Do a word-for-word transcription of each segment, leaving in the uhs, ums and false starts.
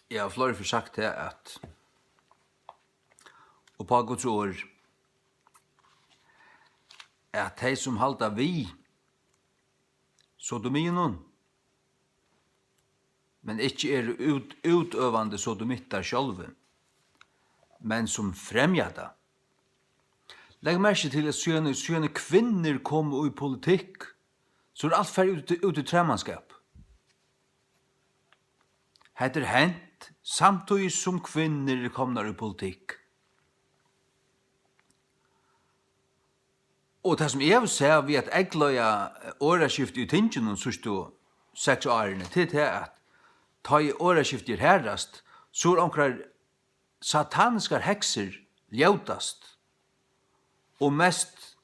Eg havi fleiri ferð sagt tað, at uppá Guds orð, at tey, sum halda við sodomiunum, men ikki eru út-, útøvandi sodomittar sjálvi, men sum fremja tað. Legg merki til, at síðan, síðan kvinnur komu í politikk, so er alt farið út, út í træmanskap. Hetta er hent, samtíðis sum kvinnur eru komnar í politikk. Og tað, sum eg havi sæð við at eygleiða orðaskifti í tinginum síðstu seks árini, tað er tað, at tá ið orðaskifti er harðast, so er onkrar sataniskar heksur ljótast og mest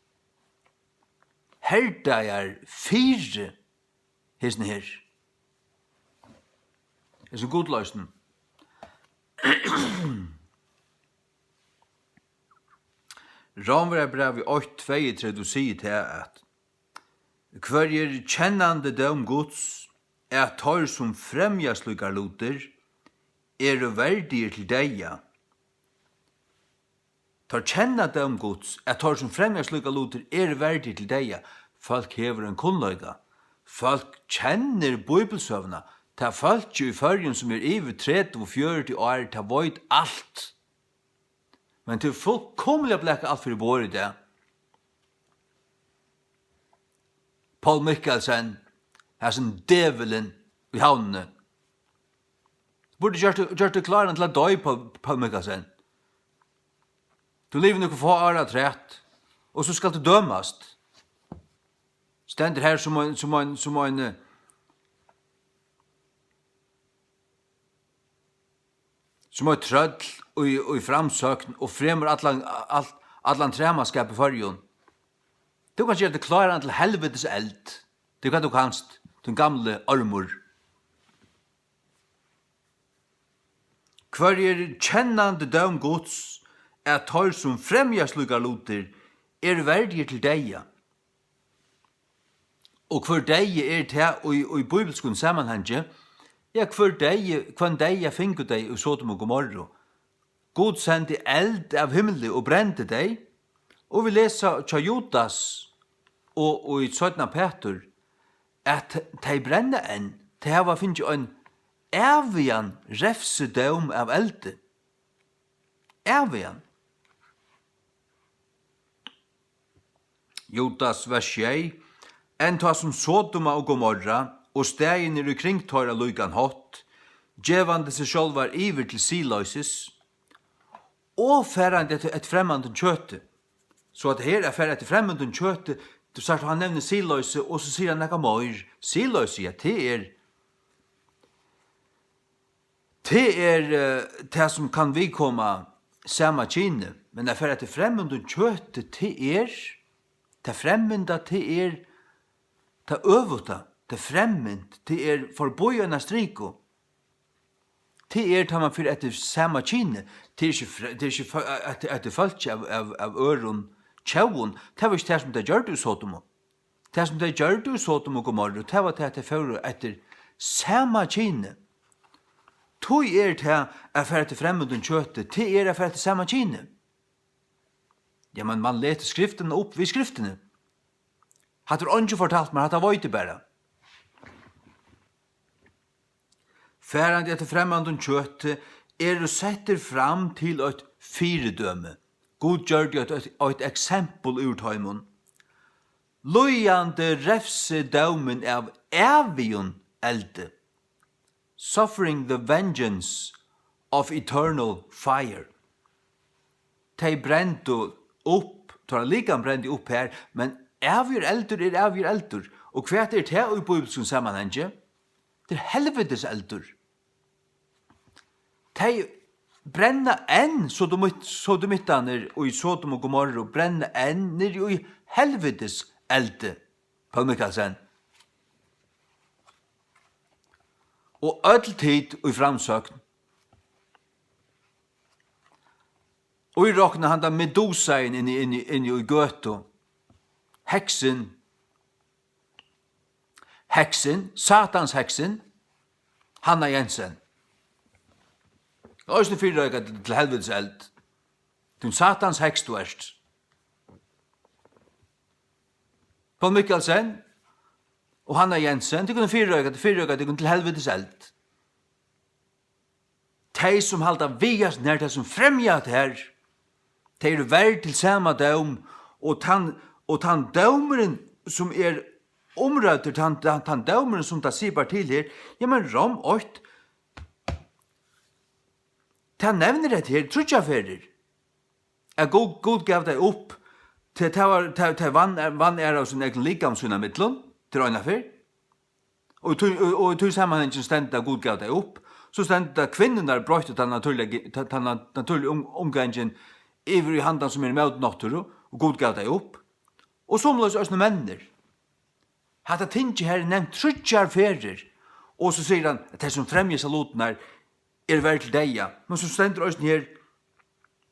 herdaðar fyri hesum her, hesum gudloysnum. Rómverjabrævið eitt tveyogtretivu sigur tað, at hvørjir kennandi dóm Guds, at teir, sum fremja slíkar lutir, eru verdigir til deyða. Teir kenna dóm Guds, at teir, sum fremja slíkar lutir, eru verdigir til deyða. Fólk hevur ein kunnleika. Fólk kennir bíbilsøguna. Tað fólkið í Føroyum, sum er yvir tretivu, fjøruti ár, tað veit alt. Men tað er fullkomiliga blakað alt fyri borð í dag. Poul Mikkelsen, hasin djevulin í Havnini. Burdi gjørt, gjørt teg kláran til at doy, Poul, Poul Mikkelsen. Tú livir nøkur fá ár afturat, og so skalt tú dømast. Stendur her sum ein, sum ein, sum ein, eh, sum eitt trøll í, í framsókn og fremur allan, alt, allan træmanskap í Føroyum. Tú kanst gera teg kláran til helvitis eld. Tað er hvat tú kanst, tín gamli ormur. Hvørjir kennandi dóm Guds, at teir, sum fremja slíkar lutir, eru verdigir til deyða. Og hvør deyði er tað í, í bíbilskum samanhangi? Ja, hvør deyði, hvønn deyða fingu tey í Sodom og Gomorru? Gud sendi eld av himli og brendi tey. Og vit lesa hjá Judas og, og í seinna Petur, at tey brenna enn. Tey hava fingið ein ævigan revsidóm av eldi. Ævigan. Judas, vers sjey: Enn tá sum Sodoma og Gomorra og staðirnir í kring teirra líkan hátt, gevandi seg sjálvar yvir til siðloysis, og farandi eftir, eftir fremmandum kjøti. So at her er farið eftir fremmandum kjøti, tú sært, hann nevnir siðloysi, og so sigur hann nakað meir. Siðloysi, ja, tað er, tað er, eh, tað, sum kann viðkoma sama kyni, men at fara eftir fremmandum kjøti, tað er, tað fremmanda, tað er tað øvuta, tað fremmand, tað er forbí eina striku. Tað er, tá man fer eftir sama kyni, tað er ikki fre-, tað er ikki fo-, at, at, at fólki av, av, av øðrum tjóðum, tað var ikki tað, sum tey gjørdu í Sodomu. Tað, sum tey gjørdu í Sodom og Gomorru, tað var tað, at tey fóru eftir sama kyni. Tí er tað at fara eftir fremmandum kjøti, tað er at fara eftir sama kyni. Ja, men man letur skriftina upp við skriftini. Hatta er eingin fortalt mær, hatta veit eg bara. Farandi eftir fremmandum kjøti eru settir fram til eitt fyridømi. Gud gjørdi eitt, eitt, eitt eksempel úr teimum. Líðandi revsidómin av ævigum eldi. Suffering the vengeance of eternal fire. Tey brendu upp, teirra likam brendi upp her, men ævigur eldur er ævigur eldur. Og hvat er tað í bíbilskum samanhangi? Tað er helvitis eldur. Tey brenna enn, sodomit-, sodomittarnir í Sodom og Gomorru brenna enn niðri í helvitis eldi, Poul Mikkelsen. Og øll tit í framsókn, írokna handa Medusain inni, inni, inni í gøtu, heksin, heksin, Satans heksin, Hanna Jensen. Eisini fyrireika til, til helvitis eld. Tú Satans heks tú ert. Poul Mikkelsen og Hanna Jensen, tit kunnu fyrireika, tit fyrireika, tit kunnu til helvitis eld. Tey sum halda við at nær tey sum fremja at her, tey eru verd til sama dóm, og tann, og tann dómurin sum er umrøddur, tann, tann, tann dómurin sum tað sipar til her, ja, men Rom eitt, tað nevnir hetta her tríggjar ferðir, at Gud, Gud gav tey upp, til tað var, tað, tað vann, vann er av sín egna likam sína millum, til eina ferð. Og í tí, og, og í tí samanhangin stendur, at Gud gav tey upp. So stendur, at kvinnurnar broyttu tann natúrliga, ta-, tann nat-, natúrliga um-, umgangin yvir í handan, sum er móti náttúru, og Gud gav tey upp. Og somuleiðis eisini menninir. Hatta tingið her er nevnt tríggjar ferðir, og so sigur hann, at tey sum fremja hesar lutirnar, er verd til deyða. Men so stendur eisini her,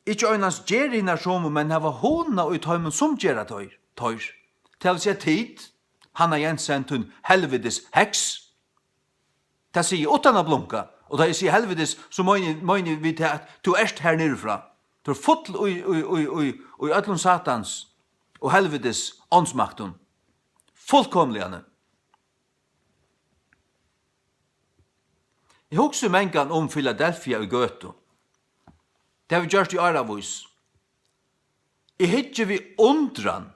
ikki einans ger hinar somu, men hava hugna í teimum, sum gera teir, teir. Tað vil siga tit, Hanna Jensen, tín helvitis heks. Tað sigi eg uttan at blunka. Og tá eg sigi helvitis, so meini, meini við tað, at tú ert her niðurfrá. Tú ert full í, í, í, í, í øllum Satans og helvitis ánsmaktum. Fullkomliga. Eg hugsi mangan um Filadelfia í gøtu. Tað havi eg gjørt í áravís. Eg hyggi við undran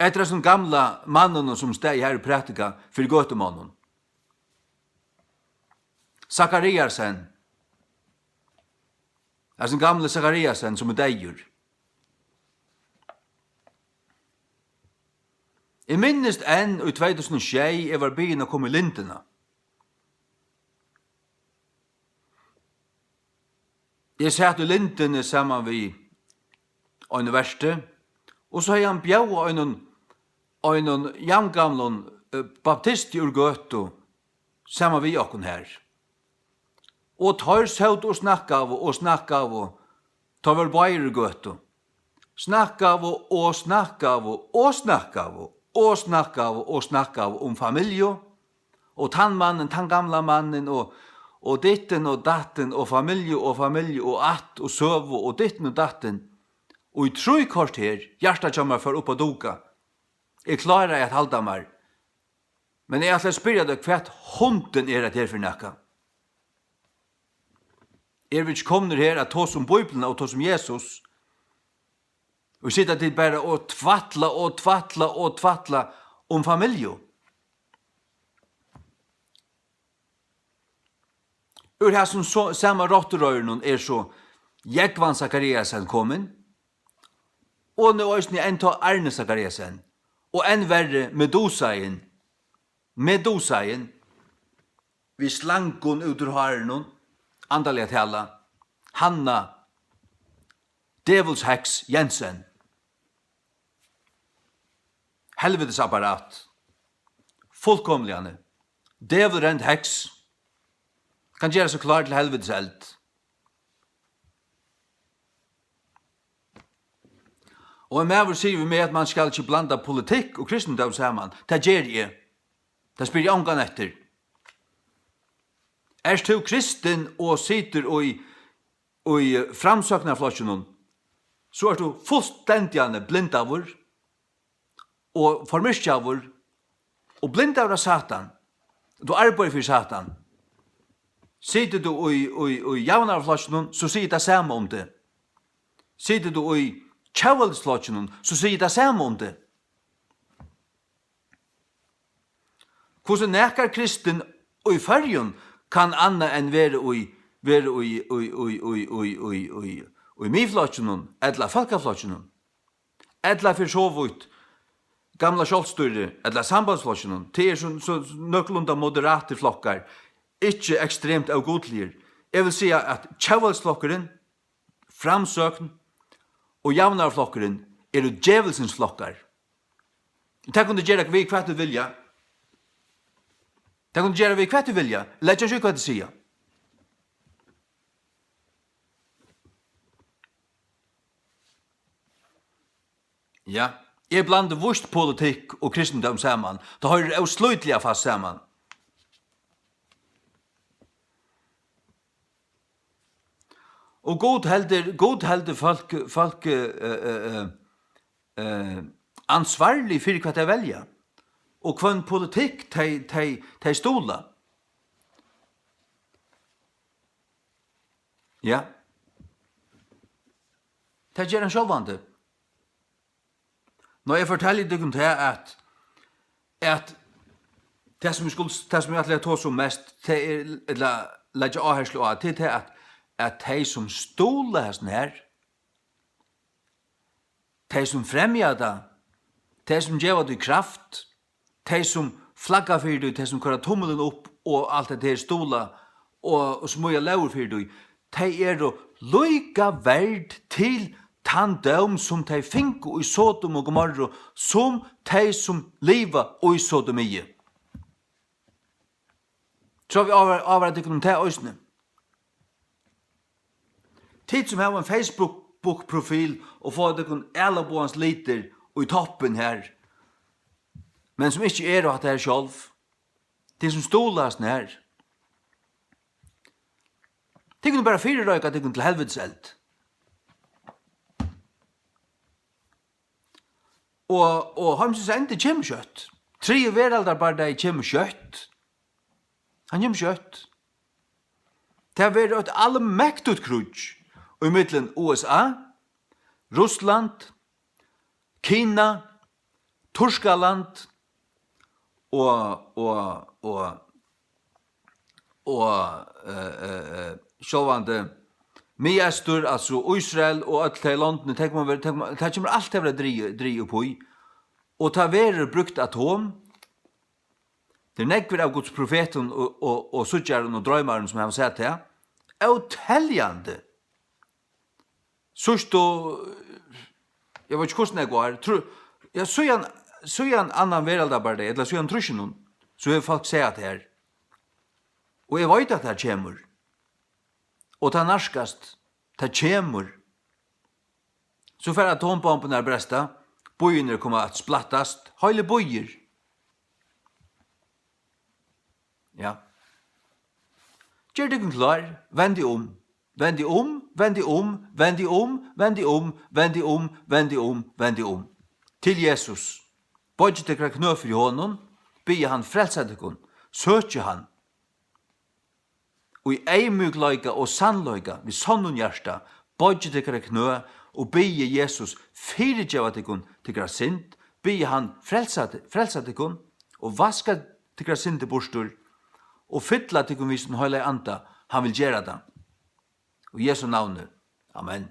eftir hesum gamla manninum, sum staði her og prætika fyri gøtumonnum. Zachariasen. Hesin gamli Zachariasen, sum er deyður. Eg minnist enn í tvey túsund og sjey, eg var biðin at koma í Lindina. Eg sat í Lindini saman við einum verti, og so hevði hann bjóðað einum, einum javngamlum, eh, baptisti úr gøtu saman við okkum her. Og teir sótu og snakkaðu og snakkaðu, teir vóru báðir í gøtu. Snakkaðu og snakkaðu og snakkaðu og snakkaðu og snakkaðu um familju, og tann mannin, tann gamla mannin, og, og dittin og dattin, og familju og familju og ætt og søgu og dittin og dattin. Og í trý korter, hjartað hjá mær fór upp at duga. Eg kláraði at halda mær. Men eg ætli at spyrja teg, hvat hundin er hetta her fyri nakað? Eru vit ikki komnir her at tosa um Bíbliuna og tosa um Jesus? Og sita tit bara og tvætla og tvætla og tvætla um familju? Úr hasum so, sama rottureiðrinum er so Jógvan Zachariasen komin, og nú eisini enntá Arne Zachariasen, og enn verri Medusaen, Medusaen, við slangum út úr hárinum, andaliga talað, Hanna, djevulsheks Jensen. Helvitisapparat. Fullkomliga. Djevulrend heks. Kann gera seg klár til helvitis eld. Og ein maður sigur við meg, at mann skal ikki blanda politikk og kristindóm saman. Tað geri eg. Tað spyr eg ongan eftir. Ert tú kristin og situr í, í Framsóknarflokkinum, so ert tú fullstendiga blindaður og formyrkjaður og blindaður av Satan. Tú arbeiðir fyri Satan. Situr tú í, í, í Javnaðarflokkinum, so sigur tað sama um teg. Situr tú í Tjóðveldisflokkinum, so sigur tað sama um teg. Hvussu nakar kristin í Føroyum kann annað enn vera í, vera í, í, í, í, í, í, í, í Miðflokkinum ella Fólkaflokkinum, ella fyri so vítt gamla sjálvstýri ella Sambandsflokkinum, tað er so, so nøkulunda moderatir flokkar, ikki ekstremt ógudligir. Eg vil siga, at Tjóðveldisflokkurin, Framsókn og Javnaðarflokkurin eru djevulsins flokkar. Tað kunnu gera við hvat tú vilja. Tað kunnu gera við hvat tú vilja. Leggja seg í hvat tú siga. Ja, eg blandi víst politikk og kristindóm saman. Tað hoyrir óslítiliga fast saman. Og Gud heldur, Gud heldur fólk, fólk, eh, eh, eh, eh, ansvarlig fyri, hvat tey velja, og hvønn politikk tey, tey, tey stuðla. Ja. Tað ger hann sjálvandi. Nú, eg fortelji tykkum tað, at, at tað, sum eg skulu, tað, sum eg ætli at tosa um mest, tað er, ella leggja áherslu á, tað er tað, at, at tey, sum stuðla hesum her, tey, sum fremja tað, tey, sum geva tí kraft, tey, sum flagga fyri tí, tey, sum koyra tummilin upp og alt hetta her, stuðla og, og smíða lógir fyri tí, tey eru líka verd til tann dóm, sum tey fingu í Sodom og Gomorru, sum tey, sum liva í Sodomi. So vit ávara, ávara tykkum um tað eisini. Tit, sum hava ein Facebook-profil og fáa tykkum ælaboðans litir í toppin her, men sum ikki eru hatta her sjálv, tit, sum stuðla hasum her, tit kunnu bara fyrireika tykkum til helvitis eld. Og, og heimsins endi kemur skjótt. Triði veraldarbardagi kemur skjótt. Hann kemur skjótt. Tað verður eitt almektigt kríggj ímillum U S A, Russland, Kina, Turkaland og, og, og, og, eh, eh, eh, sjálvandi Miðeystur, altso Ísrael og øll tey londini, tey koma vera, tey koma, tað kemur alt at vera drigið, drigið upp í. Og tað verður brúkt atom. Tað eru nógvir av Guds profetum og, og, og síggjarum og droymarum, sum hava sæð tað. Óteljandi. Síðstu, eg veit ikki, hvussu nógv ár, trý, ja, síðan, síðan annan veraldarbardaga, ella síðan trýssunum, so hevur fólk sæð tað her. Og eg veit, at tað kemur. Og tað nærkast, tað kemur. So fara atombomburnar at bresta, býirnir koma at splattast, heilir býir. Ja. Ger tykkum klár, vendið um. Vendið um, vendið um, vendið um, vendið um, vendið um, vendið um, vendið um. Til Jesus. Boyggið tykkara knø fyri honum, biðið hann frelsa tykkum, søkið hann. Og í eyðmjúkleika og sannleika, við sonnum hjarta, boyggið tykkara knø og biðið Jesus fyrigeva tykkum tykkara synd, biðið hann frelsa, frelsa tykkum og vaska tykkara syndir burtur og fylla tykkum við sín heilaga anda. Hann vil gera tað. Í Jesu navni. Amen.